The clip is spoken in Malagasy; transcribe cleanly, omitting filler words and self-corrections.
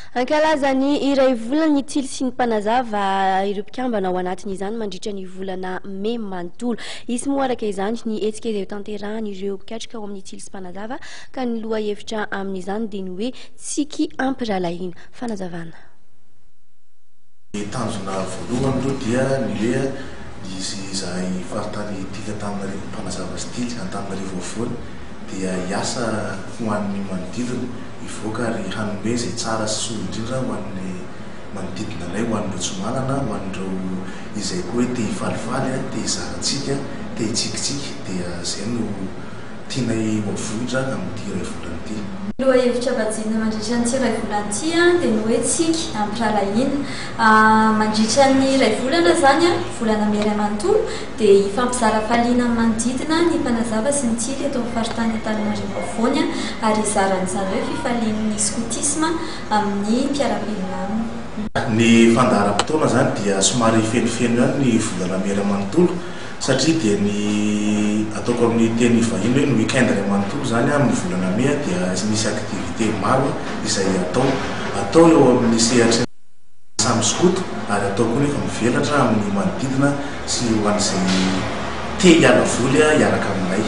Hankalaza ny iray volana ny Tily sy ny Mpanazava ireo mpikambana ao anatin'izany mandritra ny volana mey manontolo. Hisy moa araka izany ny hetsika izay hotanterahan'ireo mpikatroka ao amin'ny Tily sy Mpanazava ka ny lohahevitra amin'izany dia ny hoe Tsiky ampirahalahiana. Fanazavana. Ny tanjona voalohany aloha dia ny hoe izy izahay faritany Tily Antananarivo Mpanazava sy Tily Antananarivo Afovoany dia hiasa ho an'ny manodidina. hivoaka ary hanome izay tsara sy soa indrindra ho an'ny manodidina anay, ho an'ireo tsy manana, ho an'ireo izay koa hoe te hifalifaly, te hizara antsika, te hitsikitsiky, dia izay no tianay ho avohitra amin'ity iray volana ity. Ny lohahevitra banjinina mandritra an'ity iray volana ity dia ny hoe tsiky ampirahalahiana. Mandritra ny iray volana izany, volana mey iray manontolo, dia hifampizara hafaliana amin'ny manodidina ny mpanazava sy ny tily eto amin'ny faritany Antananarivo afovoany ary hizara an'izany hoe fifalian'ny skotisma amin'ny mpiara-belona aminy. Ny fandaharam-potoana izany dia somary fenofeno ihany ny volana mey iray manontolo satria dia ny ataoko amin'ny teny vahiny hoe ny week-end iray manontolo izany amin'ny volana mey dia misy activité maro izay atao. Atao eo amin'ny sehatry ny. Samy skoto ary atao koa nefa mivelatra amin'ny manodidina sy ho an'izay te hiala voly hiaraka aminay.